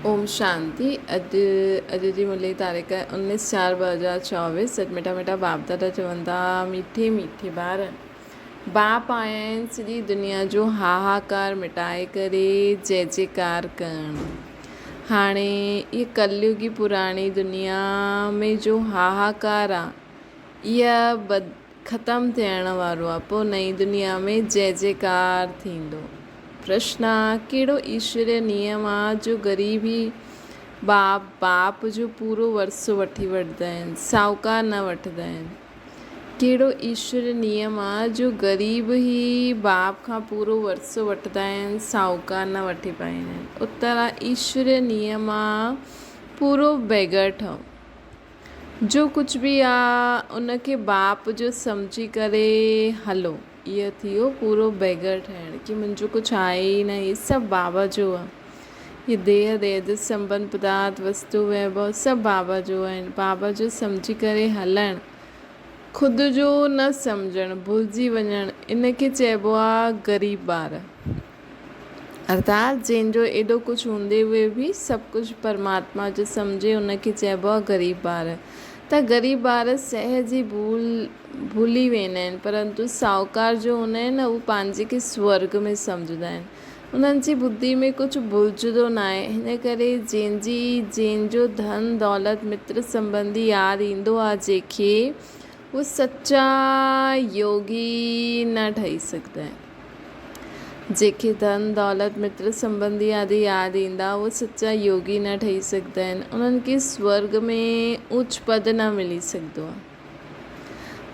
اوم شانتي اڄ اڄ جي ملي تاريخ انيس چار 2024 اڄ مٺا مٺا باپ دادا چون ٿا ميٺي ميٺي ٻار باپ آيا آهن سڄي دنيا جو هاهاڪار مٽائي ڪري جي جيڪار ڪرڻ هاڻي هي ڪليوگي پراڻي دنيا ۾ جو هاهاڪار آ اها ختم ٿيڻ وارو آ پوء نئين دنيا ۾ جي جيڪار ٿيندو. پرشن آ، ڪهڙو ايشوريه نيم آ جو غريب ئي باپ، باپ جو پورو ورثو وٺي وٺندا آهن، ساهوڪار نه وٺندا آهن؟ ڪهڙو ايشوريه نيم آ جو غريب ئي باپ کان پورو ورثو وٺندا آهن، ساهوڪار نه وٺي پائيندا آهن؟ اتر آ، ايشوريه نيم آ پورو بيگر ٺهو. جو ڪجهه به آ ان کي باپ جو سمجهي ڪري هلو. اهو ٿيو پورو بيگر ٺهڻ ڪي منهنجو ڪجهه آهي ئي نه هي سڀ بابا جو آ. هي ديهه ديهه جو سنبنڌ پدارٿ وستو ويڀو سڀ بابا جو آهن. بابا جو سمجهي ڪري هلڻ خود جو نه سمجهڻ ڀلجي وڃڻ ان کي چئبو آ غريب ٻار. ارٿات جنهن جو ايڏو ڪجهه هوندي هوئي به سڀ ڪجهه پرماتما جو سمجهي ان کي چئبو آهي غريب ٻار. ته غريب ٻار سهج ئي ڀول ڀلي ويندا آهن پرنتو ساهوڪار جو هوندا آهن نه هو پنهنجي کي سورڳ ۾ سمجهندا آهن. انهن جي ٻڌي ۾ ڪجهه ڀلجندو ناهي هن ڪري جنهن جي جنهن جو ڌن دولت متر سنبنڌي ياد ايندو آهي جنهن کي هو سچا يوگي نه ٺهي سگهندا آهن. جيڪي ڌن، دولت، متر سنٻنڌي آدي ياد ايندا، اهي سچا يوگي نه ٺهي سگهندا آهن. انهن کي سورڳ ۾ اوچ پد نه ملي سگهندو آهي.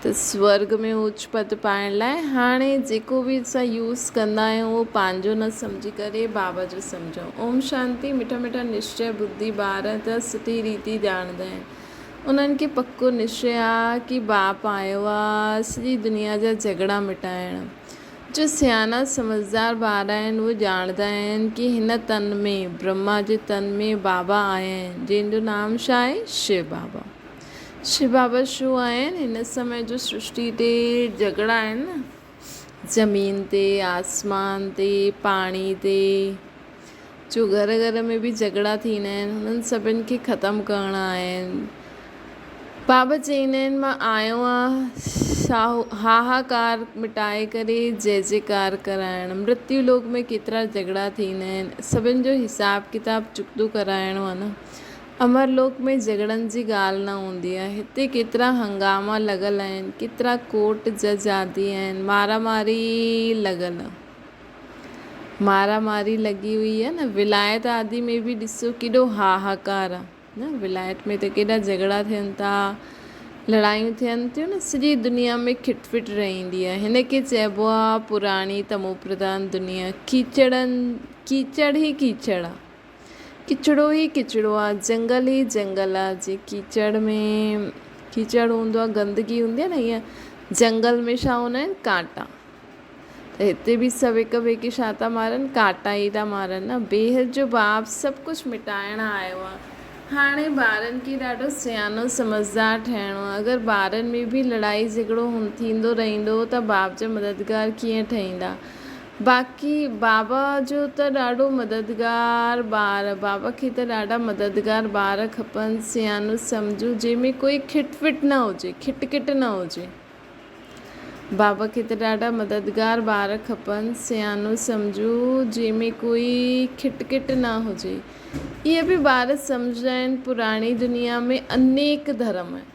ته سورڳ ۾ اوچ پد پائڻ لاء هاڻي جيڪو به اسان يوز ڪندا آهيون اهو پنهنجو نه سمجهي ڪري بابا جو سمجهون. اوم شانتي مٺا مٺا نشچي ٻڌي ٻار ته سٺي ريتي ڄاڻندا آهن. انهن کي پڪو نشچي آ ڪي باپ آيو آ سڄي دنيا جا جهڳڙا مٽائڻ. جو سياڻا سمجهدار ٻار آهن اهي ڄاڻندا آهن ڪي هن تن ۾ برهما جي تن ۾ بابا آيا آهن جنهن جو نام ڇا آهي شو بابا شو بابا ڇو آيا آهن هن سمي جو سرشٽي تي جهڳڙا آهن نه زمين تي آسمان تي پاڻي تي جو گهر گهر ۾ به جهڳڙا ٿيندا آهن انهن سڀن کي ختم ڪرڻا آهن بابا چئيندا آهن مان آيو آهيان هاهاڪار مٽائي ڪري جي جيڪار ڪرائڻ. مرتيو لوڪ ۾ ڪيترا جهڳڙا ٿيندا آهن، سڀن جو حساب ڪتاب چڪتو ڪرائڻو آهي نه. امر لوڪ ۾ جهڳڙن جي ڳالهه نه هوندي آهي. هتي ڪيترا هنگاما لڳل آهن، ڪيترا ڪورٽ جج آدي آهن، مارا ماري لڳل آهي. مارا ماري لڳي هئي آهي نه. ولايت آدي ۾ به ڏسو ڪيڏو هاهاڪار آهي. نه ولايت ۾ ته ڪيڏا جهڳڙا ٿين ٿا، لڙايون ٿين ٿيون نه، سڄي دنيا ۾ کٽ پٽ رهندي آهي. هن کي چئبو آهي پراڻي تموپرڌان دنيا. ڪيچڙن ڪيچڙ ئي ڪيچڙ آ. ڪچڙو ئي ڪچڙو آ، جنگل ئي جنگل آ. جي ڪيچڙ ۾ ڪيچڙ هوندو آ، گندگي هوندي آ نه ائين جنگل ۾ ڇا هوندا آهن ڪانٽا. ته هتي به سڀ هڪ ٻئي کي ڇا ٿا مارن؟ ڪاٽا ئي ٿا مارن نه. بيحد جو باپ سڀ ڪجهه مٽائڻ آيو آ. هاڻي ٻارن کي ڏاڍو سياڻو سمجهدار ٺهڻو آ. اگر ٻارن ۾ به لڙائي جهڳڙو ٿيندو رهندو ته باپ جا مددگار ڪيئن ٺهيندا. باقي بابا جو ته ڏاڍو مددگار ٻار، بابا کي ته ڏاڍا مددگار ٻار کپن، سياڻو سمجهو جنهن ۾ ڪوئي کٽ فٽ نه هجي، کٽ ڪٽ نه هجي. بابا کي ته ڏاڍا مددگار ٻار کپن، سياڻو سمجهو، جنهن ۾ ڪوئي کٽ ڪٽ نه هجي. اهي به ٻار سمجهندا آهن پراڻي دنيا ۾ انيڪ ڌرم آهن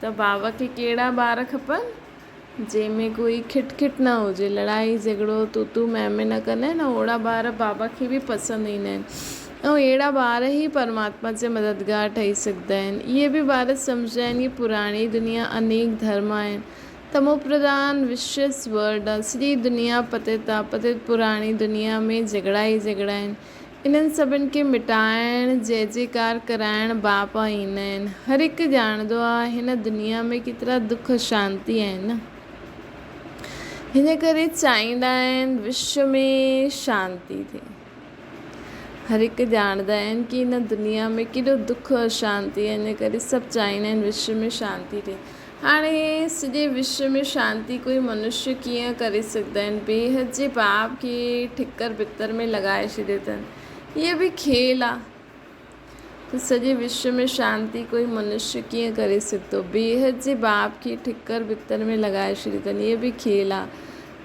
ته بابا کي ڪهڙا ٻار کپن، جنهن ۾ ڪوئي کٽ کٽ نه هجي، لڙائي جهڳڙو، تون تون مين مين نه ڪندا آهن، اوهڙا ٻار بابا کي به پسند ايندا آهن. ۽ اهڙا ٻار ئي پرماتما جا مددگار ٺهي سگهندا آهن. اهي به ٻار سمجهندا آهن هي پراڻي دنيا انيڪ ڌرم آهن. تموپرڌان Vicious World آ. سڄي دنيا پتيت آ. پتيت پراڻي دنيا ۾ جهڳڙا ئي جهڳڙا آهن. انهن سڀن کي مٽائڻ، جئه جئڪار ڪرائڻ باپ ايندا آهن. هر هڪ ڄاڻندو آ هن دنيا ۾ ڪيترا دک اشانتي آهن نه. هن ڪري چاهيندا آهن وشو ۾ شانتي ٿئي. هر هڪ ڄاڻندا آهن ڪي هن دنيا ۾ ڪيڏو دک اشانتي آهي ان ڪري سڀ چاهيندا آهن وشو ۾ شانتي ٿئي. هاڻي سڄي وشو ۾ شانتي ڪوئي منشيه ڪيئن ڪري سگهندا آهن؟ بيحد جي پاپ کي ٺڪر ڀتر ۾ لڳائي ڇڏيو اٿن. هيء به کيل آ. ته سڄي وشو ۾ شانتي ڪوئي منشيه ڪيئن ڪري سگهندو؟ بيحد جي باپ کي ٺڪر ڀتر ۾ لڳائي ڇڏيو اٿن. اهي به کيل آ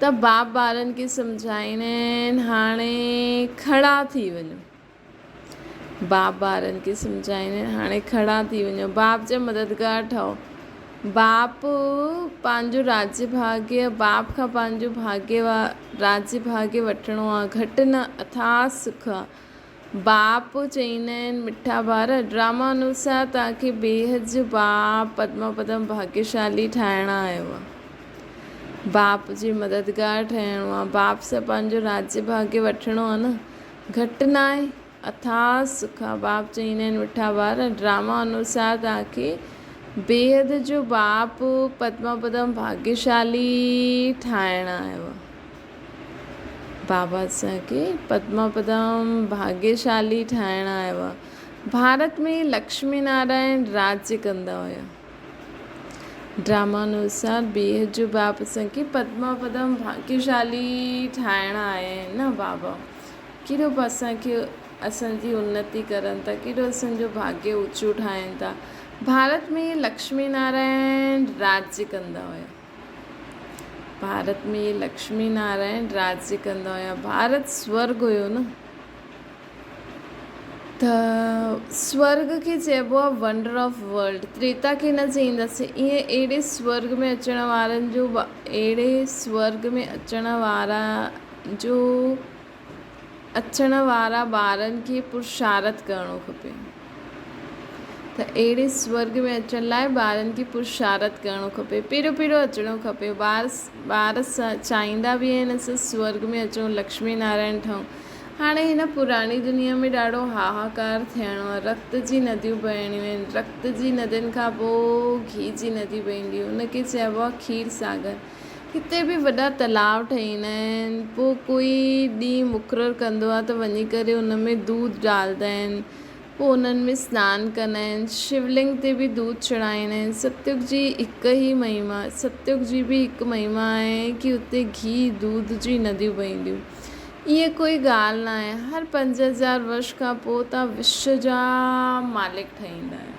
ته باپ ٻارن کي سمجهائيندا آهن هاڻي کڙا ٿي وڃو. باپ ٻارن کي سمجهائيندا آهن هاڻي کڙا ٿي وڃو. باپ جا مددگار ٺهو. باپ پنهنجو راجيه ڀاڳيه باپ کان پنهنجو ڀاڳيه راجيه ڀاڳيه وٺڻو آ. گهٽ نه اٿاهه سک آ. باپ چئيندا آهن، مٺا ٻار! ڊراما انوسار توهان کي بيحد جو باپ پدما پدم ڀاڳيشالي ٺاهڻ آيو آهي. باپ جي مددگار ٺهڻو آهي. باپ سان پنهنجو راجيه ڀاڳيه وٺڻو آهي نه؟ گهٽ ناهي، اٿاهه سک آهي. باپ چئيندا آهن، مٺا ٻار! ڊراما انوسار توهان کي بيحد جو باپ پدما پدم ڀاڳيشالي ٺاهڻ آيو آهي. بابا اسان کي پدما پدم ڀاڳيشالي ٺاهڻ آيو آ. ڀارت ۾ لڪشمي نارائڻ راڄ ڪندا هيا. ڊراما انوسار بيحد جو باپ اسان کي پدما پدم ڀاڳيشالي ٺاهڻ آيا آهن نه بابا ڪيڏو به اسان کي اسان جي انتي ڪرن ٿا ڪيڏو اسان جو ڀاڳيه اوچو ٺاهين ٿا. ڀارت ۾ لڪشمي نارائڻ راڄ ڪندا هيا. ڀارت ۾ لڪشمي نارائڻ راڄ ڪندا هيا. ڀارت سورڳ هيو نه ته سورڳ کي چئبو آهي ونڊر آف ورلڊ تريتا کي نه چئينداسين ائين اهڙي سورڳ ۾ اچڻ وارن جو اهڙي سورڳ ۾ اچڻ وارا جو اچڻ وارا ٻارن کي پرشارٿ ڪرڻو کپي ته اهڙي سورڳ ۾ اچڻ لاء ٻارن کي پرشارٿ ڪرڻو کپي پهريون پهريون اچڻو کپي ٻار ٻار چاهيندا به آهن اسان سورڳ ۾ اچون لڪشمي نارائڻ ٺهون هاڻي هن پراڻي دنيا ۾ ڏاڍو هاهاڪار ٿيڻو آهي رت جي نديون بهڻيون آهن رت جي ندين کان پوء گهي جي ندي بهندي ان کي چئبو آهي کير ساگر هتي به وڏا تلاء ٺهيل آهن. پوء ڪوئي ڏينهن مقرر ڪندو آهي ته وڃي ڪري ان ۾ دوڌ ڊالدا آهن. پوء انهن ۾ سنان ڪندا آهن. شولنگ تي به دوڌ چڙهائيندا آهن. ستيگ جي هڪ ئي مهما ستيگ جي به هڪ مهما آهي ڪي اتي گهي دوڌ جي نديون بهنديون. ائين ڪوئي ڳالهه نه آهي. هر 5000 ورش کان پوء توهان وشو جا مالڪ ٺهيندا آهيو.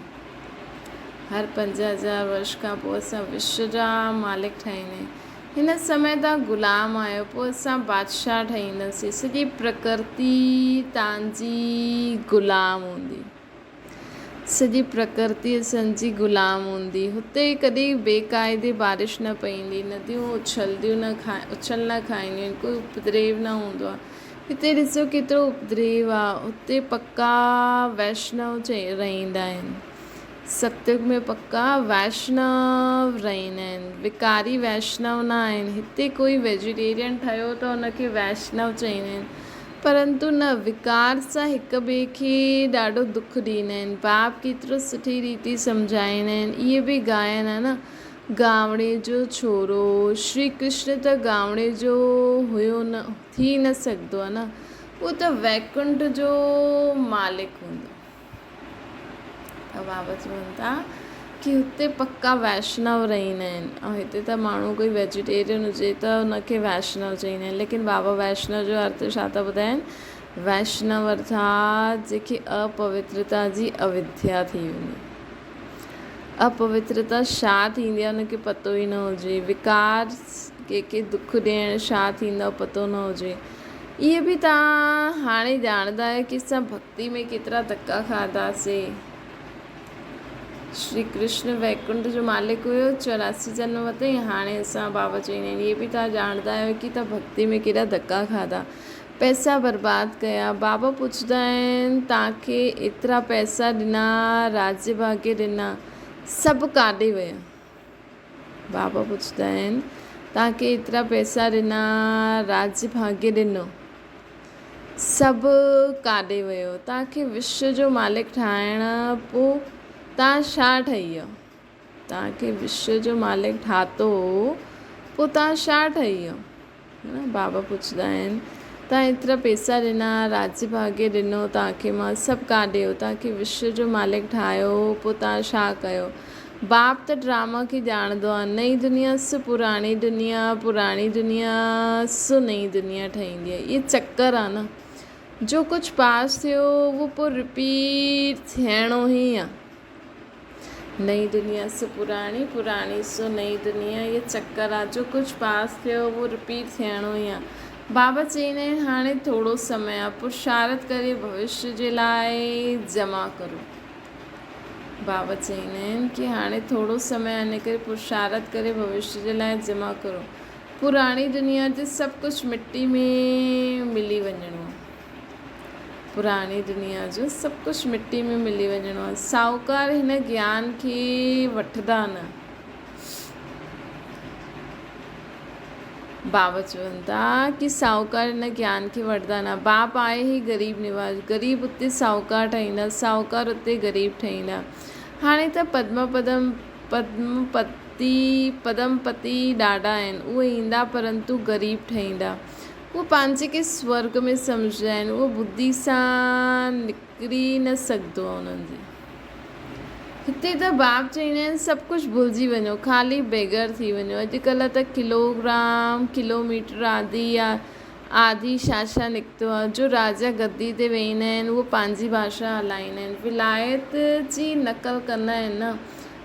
هر 5000 ورش کان پوء اسان وشو جا مالڪ ٺهيندي. هن سمي توهان غلام آهيو، پوء اسان بادشاهه ٺهينداسين. سڄي پرڪرتي توهان جي غلام هوندي. سڄي پرڪرتي اسان جي غلام هوندي. هتي ڪڏهن بي قاعدي بارش نه پئيندي، نديون اڇلديون نه اڇل نه کائينديون آهن، ڪوئي اپدريو نه هوندو آهي. هتي ڏسو ڪيترو اپدريو آ، اتي پڪا ويشنو رهندا آهن. ستيگ ۾ پڪا ويشنو رهندا آهن، وڪاري ويشنو نه آهن. هتي ڪوئي ويجيٽيرين ٺهيو ته ان کي ويشنو چئيندا آهن، پرنتو نه، وڪار سان هڪ ٻئي کي ڏاڍو دک ڏيندا آهن. باپ ڪيترو سٺي ريتي سمجهائيندا آهن، اهي به ڳائن ها نه. گانوڙي جو ڇورو، شري ڪرشن ته گانوڙي جو هيو نه، ٿي نه سگهندو آهي نه، اهو ته ويڪنٺ جو مالڪ هوندو. ته بابا چون ٿا ڪي هتي پڪا ويشنو رهندا آهن ۽ هتي ته ماڻهو ڪوئي ويجيٽيرين هجي ته ان کي ويشنو چئيندا آهن ليڪن بابا ويشنو جو ارٿ ڇا ٿا ٻڌائين ويشنو ارٿات جنهن کي اپوترتا جي اوديا ٿي وڃي. اپوترتا ڇا ٿيندي آهي ان کي پتو ئي نه هجي. وڪار ڪنهن کي دک ڏيڻ ڇا ٿيندو آهي پتو نه هجي. اهي به توهان هاڻي ڄاڻندا آهيو ڪي اسان ڀڳتي ۾ ڪيترا ڌڪا کاڌاسين. شري ڪرشن ويڪنٺ جو مالڪ هيو، 84 جنم ورتائين، هاڻي اسان بابا چئيندا آهن. اهي به توهان ڄاڻندا آهيو ڪي توهان ڀڳتي ۾ ڪيڏا ڌڪا کاڌا. پئسا برباد ڪيا. بابا پڇندا آهن، توهان کي ايترا پئسا ڏنا، راڄ ڀاڳي ڏنا، سڀ ڪاڏي ويا؟ بابا پڇندا آهن، توهان کي ايترا پئسا ڏنا، راڄ ڀاڳي ڏنو، سڀ ڪاڏي ويو؟ توهان کي وشو جو مالڪ ٺاهڻ پوء توهان ڇا ٺهي ويا؟ توهان کي وشو جو مالڪ ٺاتو، پوء توهان ڇا ٺهي ويا؟ بابا پڇندا آهن، توهان ايترا پئسا ڏنا، راڄ ڀاڳي ڏنو توهان کي مان، سڀ ڪاڏي ويو؟ توهان کي وشو جو مالڪ ٺاهيو، پوء توهان ڇا ڪيو؟ باپ ته ڊراما کي ڄاڻندو آهي، نئين دنيا سو پراڻي دنيا، پراڻي دنيا سو نئين دنيا ٺهندي آهي. اهي چڪر آهي نه. جو ڪجهه پاس ٿيو اهو پوء رپيٽ ٿيڻو ئي آ. نئين دنيا سو پراڻي، پراڻي سو نئين دنيا، اهو چڪر آ. جو ڪجهه پاس ٿيو اهو رپيٽ ٿيڻو ئي آ. بابا چئيندا آهن هاڻي ٿورو سمي آ، پرشارٿ ڪري ڀوشيه جي لاء جمع ڪرو. بابا چئيندا آهن ڪي هاڻي ٿورو سمي آ، ان ڪري پرشارٿ ڪري ڀوشيه جي لاء جمع ڪرو. پراڻي دنيا جو سڀ ڪجهه مٽي ۾ ملي وڃڻو آهي. پراڻي دنيا جو سڀ ڪجهه مٽي ۾ ملي وڃڻو آهي. ساهوڪار هن گيان کي وٺندا نه. بابا چون ٿا ڪي ساهوڪار هن گيان کي وٺندا نه. باپ آهي هي غريب نواز. غريب اتي ساهوڪار ٺهيندا، ساهوڪار اتي غريب ٺهيندا. هاڻي ته پدم پدم پدم پتي پدم پتي ڏاڍا آهن، اهي ايندا پرنتو غريب ٺهيندا. اهي پنهنجي کي سورڳ ۾ سمجهندا آهن، اهو ٻڌي سان نڪري نه سگهندو آهي انهن جي. هتي ته باپ چئيندا آهن سڀ ڪجهه ڀلجي وڃو، خالي بيگر ٿي وڃو. اڄڪلهه ته ڪلوگرام، ڪلوميٽر آدي آدي ڇا ڇا نڪتو آهي. جو راجا گدي تي ويهندا آهن، اهو پنهنجي ڀاشا هلائيندا آهن. ولايت جي نقل ڪندا آهن نه.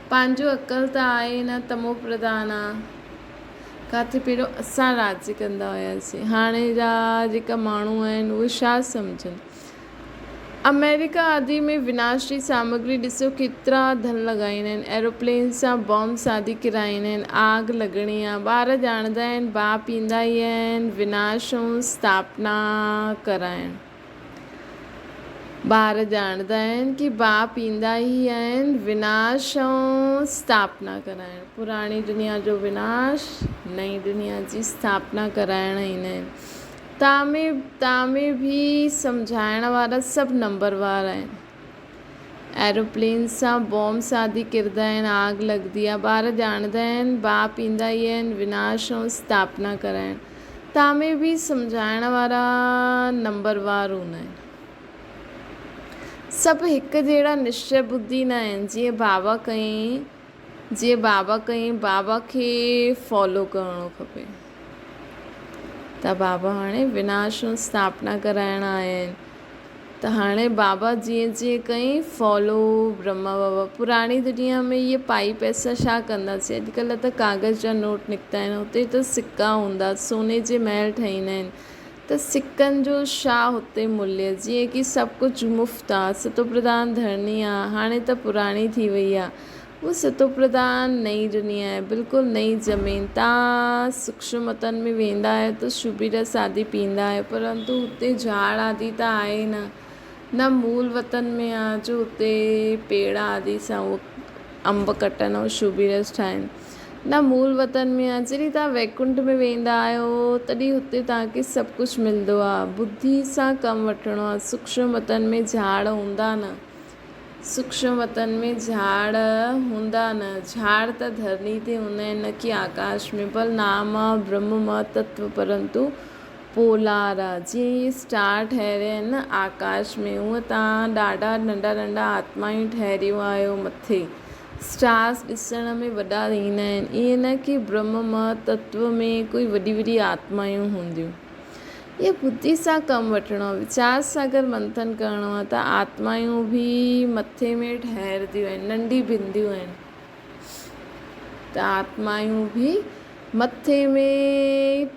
پنهنجو عقل ته آهي نه تمو پرڌان آ. ڪاٿي پهريون اسان راڄ ڪندا هياسين. هاڻي جا جيڪا ماڻهو آهن اهي ڇا سمجهن. آمريڪا آدي ۾ وناش جي سامگري ڏسو ڪيترا ڌن لڳائيندا آهن. ايروپلين سان بامس آدي ڪيرائيندا آهن. آگ لڳڻي آ. ٻار ڄاڻندا آهن باپ ايندا ئي آهن وناش ۽ اسٿاپنا ڪرائڻ. ٻار ڄاڻندا آهن ڪي باپ ايندا ئي آهن وناش ۽ اسٿاپنا ڪرائڻ. پراڻي دنيا جو وناش، نئين دنيا جي اسٿاپنا ڪرائڻ ايندا آهن. تان ۾ تان ۾ به سمجهائڻ وارا سڀ نمبروار آهن. ايروپلين سان بومس آدي ڪردا آهن، آگ لڳندي آهي. ٻار ڄاڻندا آهن باپ ايندا ئي آهن وناش ۽ اسٿاپنا ڪرائڻ. تان ۾ به سمجهائڻ وارا نمبروار هوندا آهن. سڀ هڪ جهڙا نشچي ٻڌي نه آهن، جيئن بابا ڪئين، جيئن بابا ڪئين، بابا کي فالو ڪرڻو کپي. ته بابا هاڻي وناش ۽ اسٿاپنا ڪرائڻ آيا آهن. ته هاڻي بابا جيئن جيئن ڪئين فالو برهما بابا پراڻي دنيا ۾ اهي پائي پئسا ڇا ڪنداسين اڄڪلهه ته ڪاغذ جا نوٽ نڪتا آهن هتي ته سڪا هوندا سوني جي محل ٺهيندا آهن ته سڪن جو ڇا هتي مليه جيئن ڪي سڀ ڪجهه مفت آ ستو پرڌان ڌرڻي آ هاڻي ته پراڻي ٿي وئي آ اهو ستو پرڌان نئين دنيا آهي، بلڪل نئين زمين. توهان سوڪشم وطن ۾ ويندا آهيو ته شوڀي رس آدي پيئندا آهيو، پرنتو هتي جهاڙ آدي ته آهي نه، نه مول وطن ۾ آ جو اتي پيڙ آدي سان اهو انب ڪٽن ۽ شوڀي رس ٺاهين، نه مول وطن ۾ آ. جڏهن توهان ويڪنٺ ۾ ويندا آهيو، تڏهن هتي توهان کي سڀ ڪجهه ملندو آ. ٻڌي سان ڪم وٺڻو آ. سوڪشم وطن ۾ جهاڙ هوندا نه. سوڪشم وطن ۾ جهاڙ هوندا نه. جهاڙ ته ڌرڻي تي هوندا آهن نه ڪي آڪاش ۾. بل نام آ برهم مان تتو پرنتو پولار آ. جيئن هي اسٽار ٺهريا آهن نه آڪاش ۾ هونئن توهان ڏاڍا ننڍا ننڍا آتمائون ٺهريون آهيو مٿي. اسٽارس ڏسڻ ۾ وڏا ايندا آهن. ائين نه ڪي برهم مان تتو ۾ ڪوئي وڏي وڏي آتمائون هونديون. اهو ٻڌي سان ڪم وٺڻو آهي، ويچار سان اگر منٿن ڪرڻو آهي ته آتمائون به مٿي ۾ ٺهرنديون آهن، ننڍي بنديون آهن ته آتمائون به مٿي ۾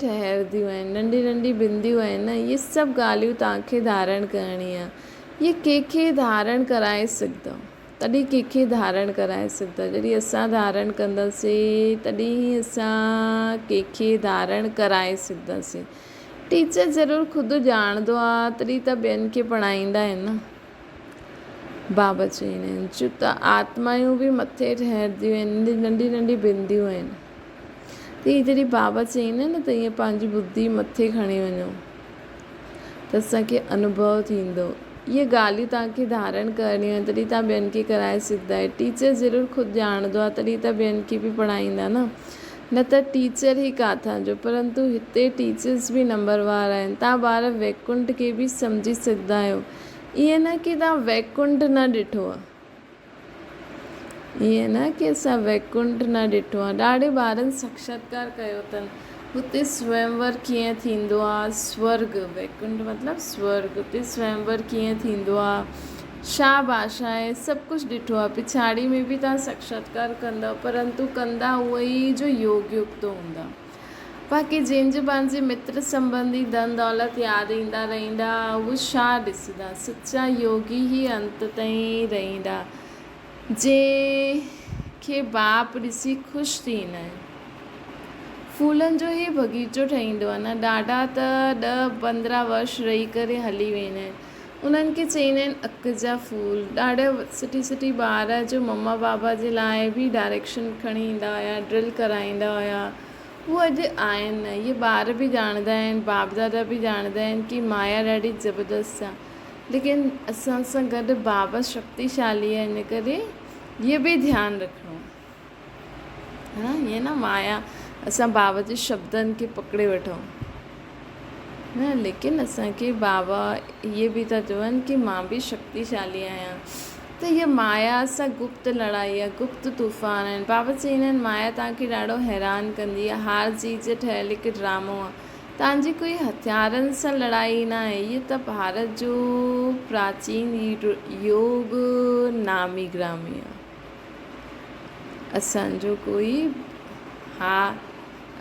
ٺهرنديون آهن، ننڍي ننڍي بنديون آهن نه، اهي سڀ ڳالهيون توهان کي ڌارڻ ڪرڻي آهي. اهي ڪنهن کي ڌارڻ ڪرائي سگهندؤ؟ تڏهن ڪنهن کي ڌارڻ ڪرائي سگهندا. جڏهن اسان ڌارڻ ڪنداسين تڏهن ئي اسان ڪنهن کي ڌارڻ ڪرائي سگهنداسين. ٽيچر ضرور خود ڄاڻندو آ تڏهن ته ٻين کي پڙهائيندا آهن نه. بابا چوندا آهن ڇو ته آتمائون به مٿي ٺهرنديون آهن ننڍي ننڍي بنديون آهن. ته هي جڏهن بابا چوندا آهن نه ته ائين پنهنجي ٻڌي مٿي کڻي وڃو. ته اسان کي انوڀو ٿيندو. اهي ڳالهيون توهان کي ڌارڻ ڪرڻيون آهن تڏهن توهان ٻين کي ڪرائي سگهندا آهيو. ٽيچر ضرور خود ڄاڻندو آهي تڏهن ته ٻين کي به پڙهائيندا نه. نه ته ٽيچر ئي ڪاٿان جو. پرنتو هتي ٽيچرس به نمبروار آهن. توهان ٻار ويڪنٺ کي به سمجهي سگهندا آهيو. ائين نه ڪي توهان ويڪنٺ نه ڏٺو آهي. ائين نه ڪي اسان ويڪنٺ نه ڏٺو آهي. ڏاڍي ٻارن ساڪشاتڪار ڪيو اٿن. هتي سويمور ڪيئن ٿيندو آ، سورڳ، ويڪنٺ مطلب سورڳ، اتي سويمور ڪيئن ٿيندو آ، ڇا ڀاشا آهي، سڀ ڪجهه ڏٺو آ. پڇاڙي ۾ به توهان ساڪشاتڪار ڪندؤ، پرنتو ڪندا اهي ئي جو يوگ يڪت هوندا. باقي جنهن جو پنهنجي متر سنٻنڌي ڌن دولت ياد ايندا رهندا، اهي ڇا ڏسندا؟ سچا يوگي ئي انت تائين رهندا، جنهن کي باپ ڏسي خوش ٿيندا آهن. ڦولن جو هي باغيچو ٺهيندو آهي نه ڏاڍا ته ڏهه 15 ورش رهي ڪري هلي ويندا آهن. انهن کي چئيندا آهن اڪ جا ڦول. ڏاڍا سٺي سٺي ٻار جو مما بابا جي لاء به ڊائريڪشن کڻي ايندا هيا، ڊرل ڪرائيندا هيا. هو اڄ آهن نه. اهي ٻار به ڄاڻندا آهن، باپ دادا به ڄاڻندا آهن ڪي مايا ڏاڍي زبردست آهي. ليڪن اسان سان گڏ بابا شڪتيشالي آهي ان ڪري اهي به ڌيان رکڻو آهي. ها ائين نه مايا اسان بابا جي شبدن کي پڪڙي وٺون نه ليڪن اسان کي بابا اهي به ٿا چون ڪي مان به شڪتيشالي آهيان ته هيء مايا سان گپت لڙائي آهي گپت طوفان آهن بابا چوندا آهن مايا توهان کي ڏاڍو حيران ڪندي آهي هار جيت جي ٺهيل هڪ ڊرامو آهي توهان جي ڪوئي هٿيارن سان لڙائي نه آهي هيء ته ڀارت جو پراچين يوگ نامي گرامي آهي. اسان جو ڪوئي ها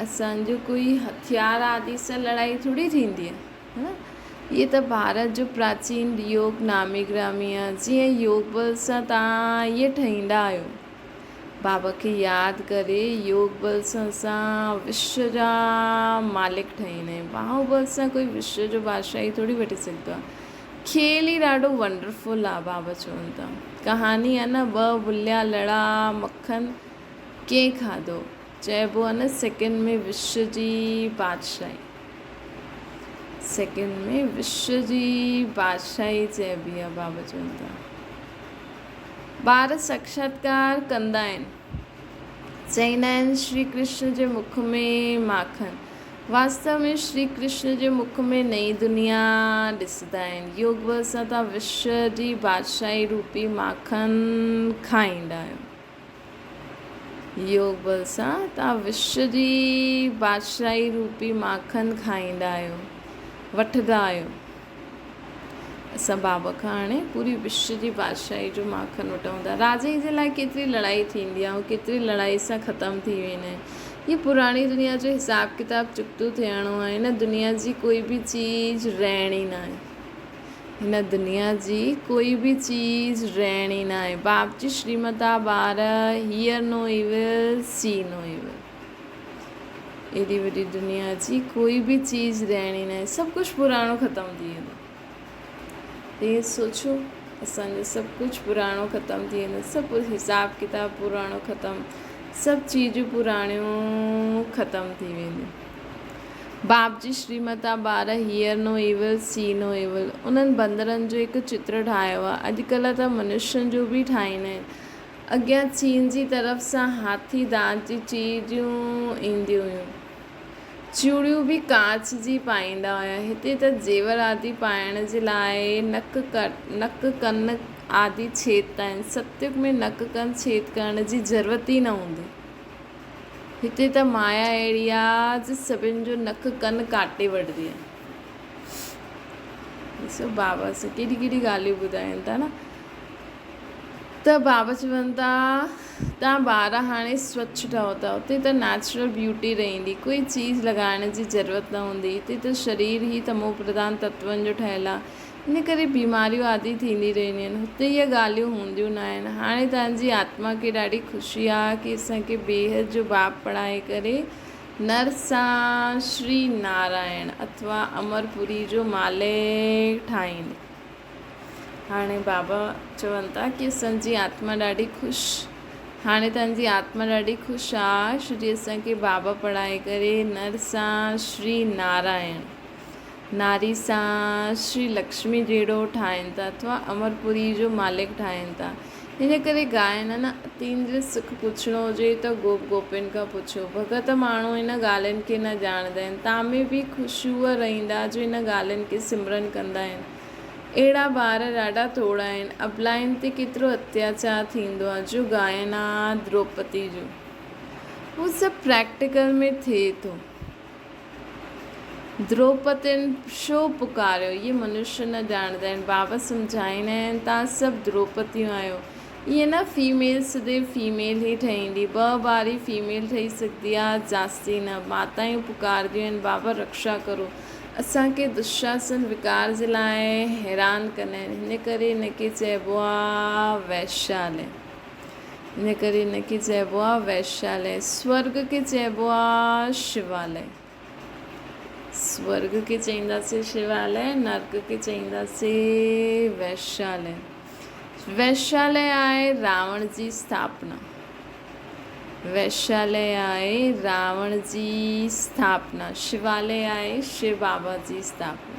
اسان جو ڪوئي هٿيار آدي سان لڙائي ٿوري ٿيندي آهي ها هيء ته ڀارت جو پراچين يوگ نامي گرامي آهي جيئن يوگ بل سان توهان ائين ٺهيندا آهيو بابا کي ياد ڪري يوگ بل سان اسان وشو جا مالڪ ٺهيندا آهيون باهوبل سان ڪوئي وشو جو بادشاهي ٿوري وٺي سگهندو آهي کيل ئي ڏاڍو ونڊرفل آ بابا چون ٿا. ڪهاڻي آ نه ٻه وليا لڙا مکن ڪنهن کاڌو چئبو آ نه سيڪنڊ ۾ وشو جي بادشاهي سيڪنڊ ۾ وشو جي بادشاهي چئبي آ بابا چون ٿا. ٻار ساکشاتڪار ڪندا آهن. چئيندا آهن شري ڪرشن جي مک ۾ ماکن. واستو ۾ شري ڪرشن جي مک ۾ نئين دنيا ڏسندا آهن. يوگ بل سان توهان وشو جي بادشاهي روپي ماکن کائيندا آهيو. يوگ بل سان توهان وشو جي بادشاهي روپي ماکن کائيندا آهيو، وٺندا آهيو. اسان بابا کان هاڻي پوري وشو جي بادشاهي جو ماکن وٺون ٿا. راجائي جي لاء ڪيتري لڙائي ٿيندي آهي ۽ ڪيتري لڙائي سان ختم ٿي ويندا آهن. هيء پراڻي دنيا جو حساب ڪتاب چڪتو ٿيڻو آهي. هن دنيا جي ڪوئي به چيز رهڻي ناهي. هن دنيا جي ڪوئي به چيز رهڻي ناهي. باپ جي شريمت آ ٻار، hear no evil, see no evil. ايڏي وڏي دنيا جي ڪوئي به چيز رهڻي ناهي سڀ ڪجهه پراڻو ختم ٿي ويندو تيئن سوچو اسان جو سڀ ڪجهه پراڻو ختم ٿي ويندو سڀ حساب ڪتاب پراڻو ختم سڀ چيزون پراڻيون ختم ٿي وينديون باپ جي شريمتا ٻار hear no evil see no evil انهن بندرن جو هڪ چتر ٺاهيو آهي اڄڪلهه ته منشين جو به ٺاهيندا آهن اڳيان چين جي طرف سان هاٿي دانت جي چيزون اينديون هيون. چوڙيون به ڪانچ جي پائيندا هيا. هتي ته زيور آدي پائڻ جي لاء نڪ نڪ ڪن آدي ڇيدتا آهن. ستيگ ۾ نڪ ڪن ڇيد ڪرڻ جي ضرورت ئي نه هوندي. هتي ته مايا اهڙي آ جو سڀن جو نڪ ڪن ڪاٽي وٺندي آ. ڏسو بابا سان ڪيڏي ڪيڏي ڳالهيون ٻڌائين ٿا نه. ته بابا چون ٿا توهان ٻار هاڻي سوڇ ٺهو ٿا اتي ته نيچرل بيوٽي رهندي ڪوئي چيز لڳائڻ جي ضرورت نه هوندي هتي ته شرير ئي تمو پرڌان تتون جو ٺهيل آهي ان ڪري بيماريون آدي ٿيندي رهنديون آهن هتي اهي ڳالهيون هونديون نه آهن هاڻي توهان جي آتما کي ڏاڍي خوشي آهي ڪي اسان کي بيحد جو باپ پڙهائي ڪري نر سان شري نارائڻ اٿوا امرپوري جو مالڪ ٺاهيندي. هاڻي بابا چون ٿا ڪي اسان جي آتما ڏاڍي خوش هاڻي توهان جي آتما ڏاڍي خوش آ شري اسان کي بابا پڙهائي ڪري نر سان شري نارائڻ ناري سان شري لڪشمي جهڙو ٺاهين ٿا اٿوا امرپوري جو مالڪ ٺاهين ٿا ان ڪري ڳائن نه اتيندري سک پڇڻو هجي ته گوپ گوپين کان پڇو. ڀڳت ماڻهو ان ڳالهين کي نه ڄاڻندا آهن. تامي به خوشيوء رهندا جو ان ڳالهين کي سمرن ڪندا آهن. اهڙا ٻار ڏاڍا ٿورا آهن. ابلائن تي ڪيترو اتياچار ٿيندو آهي جو ڳائن ها دروپتي جو. هو سڀ پريڪٽيڪل ۾ ٿئي ٿو. دروپتين ڇو پڪاريو؟ اهي منشيه نه ڄاڻندا آهن. بابا سمجهائيندا آهن، توهان سڀ دروپتيون آهيو. ائين نه فيميل سڌي فيميل ئي ٺهيندي. ٻه بار ئي فيميل ٺهي سگهندي آهي، جاستي نه. ماتائون پڪارنديون آهن، بابا رڪشا ڪرو. اسان کي دشاسن وڪار جي لاء حيران ڪندا آهن. هن ڪري هن کي چئبو آهي ويشالي. ان ڪري ان کي چئبو آهي ويشالي. سورڳ کي چئبو آهي شوالي. سورڳ کي چئينداسين شوالي، نرڪ کي چئينداسين ويشالي. ويشالي آهي راوڻ جي اسٿاپنا. ويشالي آهي راوڻ جي اسٿاپنا. شوالي آهي شو بابا جي اسٿاپنا.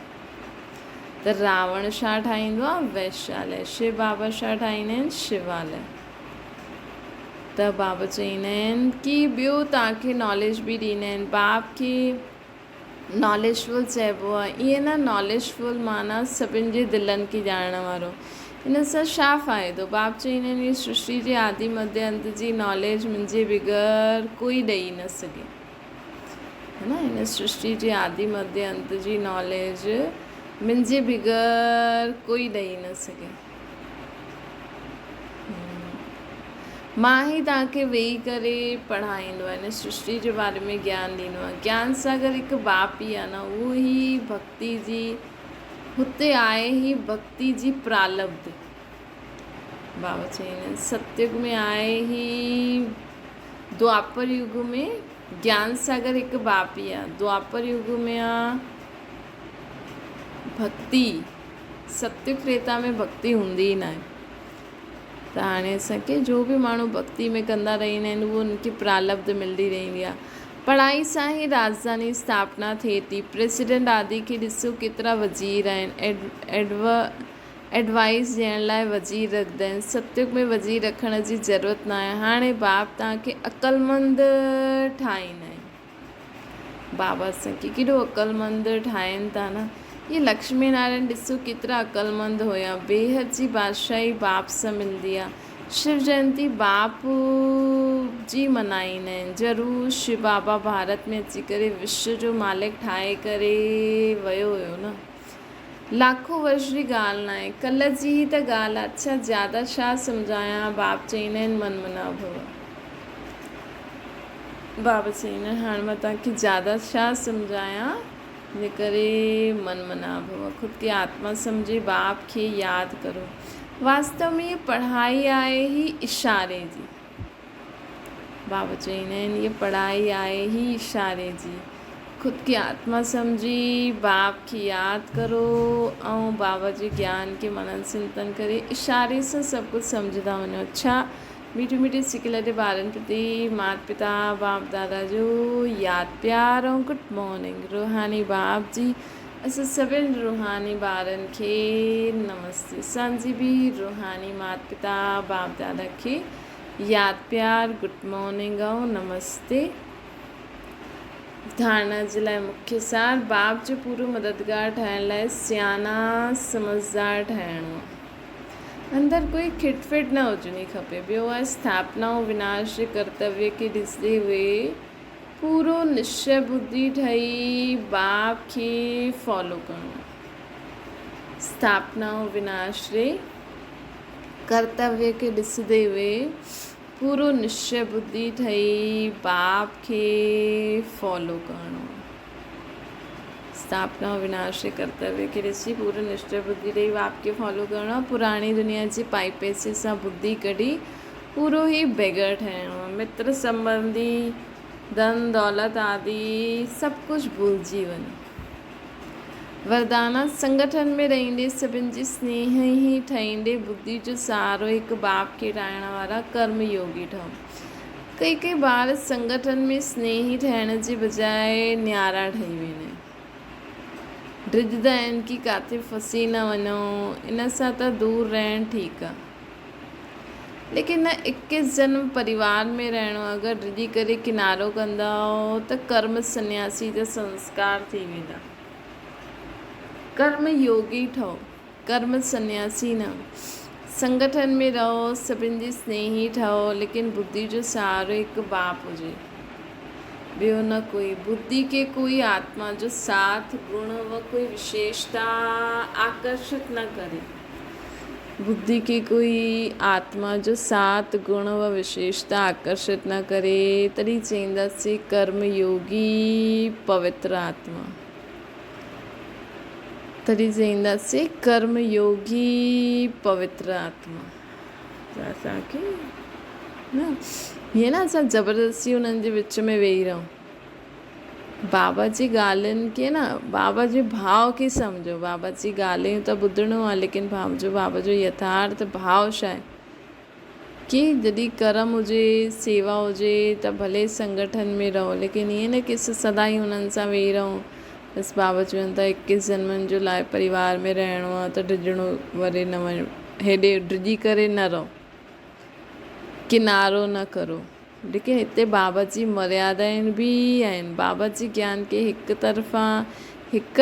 ته راوڻ ڇا ٺاهيندو آهي؟ ويشالي. شو بابا ڇا ٺاهيندا آهن؟ شوالي. ته بابا چئيندا آهن ڪي ٻيو توهان کي ناليج به ڏيندا آهن. باپ کي ناليجفل چئبو آهي. ائين نه ناليجفل معنيٰ سڀن جي دلن کي ڄاڻڻ وارو. ان سان ڇا فائدو؟ باپ چئيندا آهن هي سرشٽي جي آدي مڌ انت جي ناليج منهنجي بغير ڪوئي ڏئي نه سگهي. ها نه هن سرشٽي جي آدي مڌ انت جي ناليج منهنجي بغير ڪوئي ڏئي نه سگهي. مان ئي توهان کي ويهي ڪري پڙهائيندو آهيان هن سرشٽي جي باري ۾ گيان ڏيندو آهيان. گيان ساگر هڪ باپ ئي آهي نه اهو ئي ڀڳتي جي هتي آهي ئي ڀڳتي جي پرالبڌ. بابا چئين ستيگ ۾ آهي ئي دوآپر يگ ۾ گيان ساگر هڪ باپ ئي آ. دوآپر يگ ۾ آ ڀڳتي. ستيگ تريتا ۾ ڀڳتي هوندي ئي ناهي. ته هاڻي اسان کي جو به ماڻهو ڀڳتي ۾ ڪندا رهندا آهن اهو ان کي پرالبڌ ملندي رهندي آ. پڙهائي سان ئي راڄڌاني اسٿاپنا ٿئي ٿي. پريزيڊنٽ آدي کي ڏسو ڪيترا وزير آهن. ايڊوائيس ڏيڻ لاء وزير رکندا آهن. ستيگ ۾ وزير رکڻ جي ضرورت ناهي. هاڻي باپ توهان کي عقلمند ٺاهيندا آهن. بابا اسان کي ڪيڏو عقلمند ٺاهين ٿا نه. اهي لڪشمي نارائڻ ڏسو ڪيترا عقلمند هيا. بيحد جي بادشاهي باپ سان ملندي آهي. شو جينتي باپ جي منائيندا آهن. ضرور شو بابا ڀارت ۾ اچي ڪري وشو جو مالڪ ٺاهي ڪري ويو هيو نه. لاکو ورش جي ڳالهه ناهي، ڪلهه جي ئي ته ڳالهه آ. اڇا زياده ڇا سمجهايان، باب چئيندا آهن من منا ڀو. باب چئيندا آهن هاڻ مان توهان کي زياده ڇا سمجهايان، ان ڪري من منا ڀو، خود کي آتما سمجهي باب کي ياد ڪرو. واستو ۾ هيء پڙهائي آهي ئي اشاري جي. بابا چئيندا آهن هيء پڙهائي آهي ئي اشاري جي. خود کي آتما سمجهي باب کي ياد ڪرو ۽ بابا جي گيان کي منن چنتن ڪري اشاري سان سڀ ڪجهه سمجهندا وڃو. اڇا ميٺي ميٺي سڪيلڌي ٻارن پرتي مات پتا باپ دادا جو ياد پيار ۽ گڊ مارننگ روحاني باپ جي اسان سڀن روحاني ٻارن کي نمستي اسان جي به روحاني مات پتا باپ دادا کي ياد پيار گڊ مارننگ ۽ نمستي. ڌارڻا جي لاء مکيه سار، باپ جو پورو مددگار ٺاهڻ لاء سياڻا سمجهدار ٺاهڻو آهي. اندر ڪوئي کٽ ڦٽ نه هجڻي کپي. ٻيو آهي اسٿاپنا ۽ وناش جي ڪرتويه کي ڏسندي هوئي پورو نشچي ٻڌي ٺهي باپ کي فالو ڪرڻو آهي. اسٿاپنا ۽ وناش جي ڪرتويه کي ڏسندي هوئي پورو نشچي ٻڌي ٺهي باپ کي فالو ڪرڻو. اسٿاپنا ۽ وناش جي ڪرتويه کي ڏسي پورو نشچي ٻڌي ٺهي باپ کي فالو ڪرڻو. پراڻي دنيا جي پائي پئسي سان ٻڌي ڪڍي پورو ئي بيگر ٺهڻو. متر سنٻنڌي، ڌن دولت آدي سڀ ڪجهه ڀلجي وڃو. وردانا سنگٺن ۾ رهندي سڀن جي سنيهي ٺهيندي ٻڌي جو سهارو هڪ باپ کي ٺاهڻ وارا ڪرم يوگي ٺهو. ڪي ڪي ٻار سنگٺن ۾ سنيهي ٺهڻ جي بجاء نيارا ٺهي ويندا آهن. ڊڄندا آهن ڪي ڪاٿي ڦسي نه وڃون ان سان ته دور رهڻ ٺيڪ آهي. ليڪن نه اڪيس جنم پريوار ۾ رهڻو اگر ڊڄي ڪري ڪنارو ڪندؤ ته ڪرم سنياسي جا سنسڪار ٿي ويندا. ڪرم يوگي ٺهو، ڪرم سنياسي نه. سنگٺن ۾ رهو، سڀن جي سنيهي ٺهو، ليڪن ٻڌي جو سهارو هڪ باپ هجي. ٻيو نه ڪوئي. ٻڌي کي ڪوئي آتما جو ساٿ، گڻ و ڪوئي وشيشتا آڪرشت نه ڪري. ٻڌي کي ڪوئي آتما جو ساٿ، گڻ و وشيشتا آڪرشت نه ڪري، تڏهن چئينداسين ڪرم يوگي پوتر آتما. تڏهن چئينداسين ڪرم يوگي پوتر آتما. ته اسان کي نه هيئن نه اسان زبردستي انهن جي وچ ۾ ويهي رهون. بابا جي ڳالهين کي نه بابا جي ڀاو کي سمجهو. بابا جي ڳالهيون ته ٻڌڻو آهي ليڪن ڀاو جو بابا جو يٿارٿ ڀاو ڇا آهي ڪي جڏهن ڪرم هجي سيوا هجي ته ڀلي سنگٺن ۾ رهو ليڪن ائين نه ڪي اسان سدائين انهن سان ويهي رهون. بس بابا چون ٿا اڪيس جنمن جو لاء پريوار ۾ رهڻو آ ته ڊڄڻو وري نه وڃو هيڏي ڊڄي ڪري نه رهو ڪنارو نه ڪرو ليڪن هتي بابا جي مريادائن به آهن بابا جي گيان کي هڪ طرفان هڪ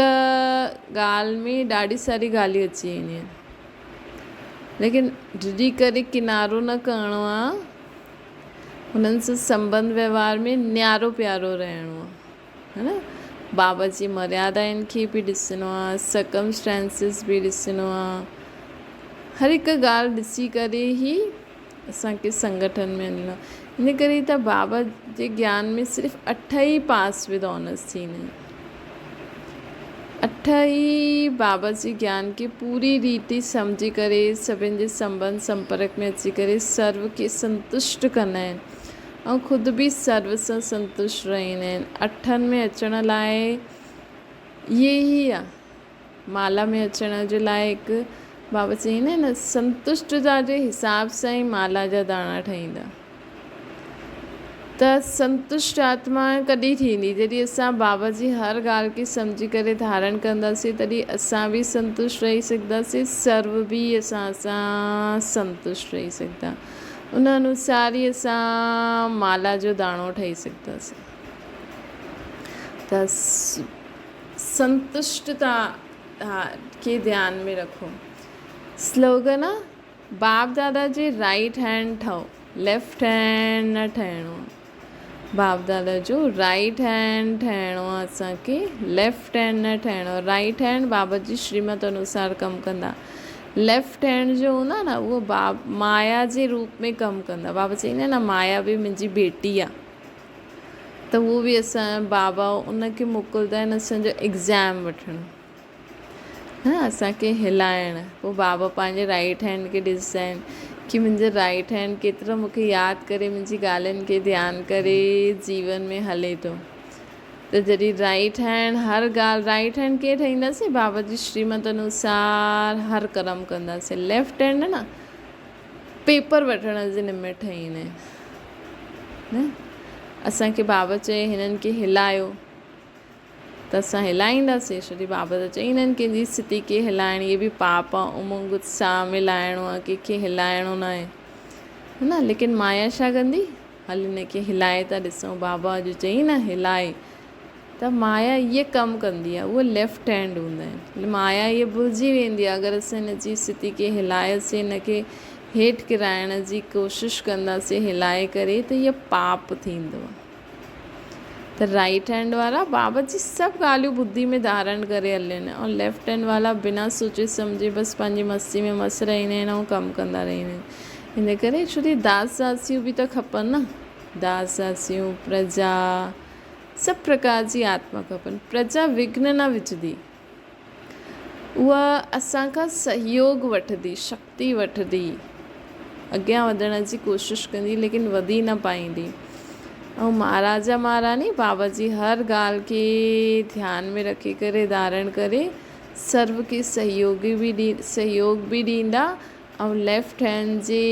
ڳالهه ۾ ڏاڍي ساري ڳالهيون اچي وينديون آهن ليڪن ڊڄي ڪري ڪنارو نه ڪرڻو آ هنن سان سنبنڌ وهنوار ۾ نيارو پيارو رهڻو آ. ها نه بابا جي مريادائن کي به ڏسڻو آ سرڪمسٽانسز به ڏسڻو آ هر هڪ ڳالهه ڏسي ڪري ئي اسان کي سنگٺن ۾ وڃڻو آ ان ڪري ته بابا جي گيان ۾ صرف اٺ ئي پاس ود آنرس ٿيندا آهن اٺ ئي بابا جي گيان کي پوري ريتي سمجهي ڪري سڀن جي سنبنڌ سمپرڪ ۾ اچي ڪري سرو کي سنتشٽ ڪندا آهن ۽ خود به سرو سان سنتشٽ رهندا آهن. اٺن ۾ اچڻ لاء اهي ئي آ. مالا ۾ اچڻ جي لاء هڪ بابا چئيندا آهن نه سنتشٽتا جي حساب سان ئي مالا جا داڻا ٺهيندا. ته سنتشٽ آتما ڪڏهن ٿيندي؟ جڏهن اسان بابا جي هر ڳالهه کي سمجهي ڪري ڌارڻ ڪنداسين تڏهن اسان به سنتشٽ رهي سگهنداسين سرو به اسان سان سنتشٽ رهي سگهندا. ان انوسار ئي اسان مالا جو داڻو ٺهي سگهنداسين. ته سنتشٽتا کي ڌيان ۾ رکو. سلوگن، باپ دادا جي رائيٽ هينڊ ٺهو، ليفٽ هينڊ نه ٺهڻو آ. باپ دادا جو رائيٽ هينڊ ٺهڻو آ اسان کي، ليفٽ هينڊ نه ٺهڻو آ. رائيٽ هينڊ بابا جي شريمت انوسار ڪم ڪندا. ليفٽ هينڊ جو هوندا نه اهو باب مايا جي روپ ۾ ڪم ڪندا. بابا چئيندا نه مايا به منهنجي بيٽي آ ته اهو به اسان بابا ان کي موڪلدا آهن اسان جو ايگزام وٺڻ. ها اسان کي هلائڻ پوء بابا پنهنجي رائيٽ هينڊ کي ڏسندا آهن ڪي منهنجو رائيٽ هينڊ ڪيترو مون کي ياد ڪري منهنجي ڳالهين کي ڌيان ڪري جيون ۾ هلي ٿو ته جڏهن رائيٽ هينڊ هر ڳالهه رائيٽ هينڊ ڪيئن ٺهينداسين بابا جي شريمت انوسار هر ڪرم ڪنداسين ليفٽ هينڊ نه پيپر وٺڻ جي نمت ٺهيندا آهن نه اسان کي بابا چئي هنن کي هلايو ته اسان هلائينداسين ڇو جي بابا ته چئيندا آهن ڪنهن جي ستي کي هلائڻ اهي به پاپ آهي امنگ اتساهه ۾ لاهڻو آهي ڪنهن کي هلائڻو نه آهي ها نه ليڪن مايا ڇا ڪندي هل هن کي هلائي ٿا ڏسون بابا اڄ چئي نه هلائي ته مايا اهي ڪم ڪندي آهي اهي ليفٽ هينڊ هوندا آهن مايا اهي ڀلجي ويندي آهي اگر اسان هن جي ستي کي هلايوسين هن کي هيٺ ڪرائڻ جي ڪوشش ڪنداسين هلائي ڪري ته اهي پاپ ٿيندو آهي ته رائيٽ هينڊ وارا بابا جي سڀ ڳالهيون ٻڌي ۾ ڌارڻ ڪري هلين ۽ ليفٽ هينڊ والا بنا سوچي سمجهي بس پنهنجي مستي ۾ مست رهندا آهن ۽ ڪم ڪندا رهندا آهن ان ڪري ڇو ته داس داسيون به ته کپن نه داس داسيون پرجا سڀ پرڪار جي آتما کپن پرجا وگهن نه وجهندي اها اسان کان سهيوگ وٺندي شڪتي وٺندي اڳيان وڌڻ جي ڪوشش ڪندي ليڪن وڌي نه پائيندي ۽ مهاراجا مهاراني بابا جي هر ڳالهه کي ڌيان ۾ رکي ڪري ڌارڻ ڪري سرو کي سهيوگ به ڏي سهيوگ به ڏيندا ۽ ليفٽ هينڊ جي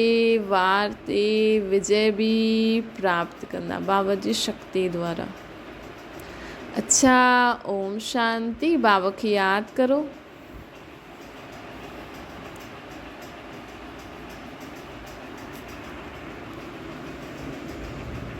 وار تي وجي به پراپت ڪندا بابا جي شڪتي دوارا. اڇا اوم شانتي بابا کي ياد ڪرو.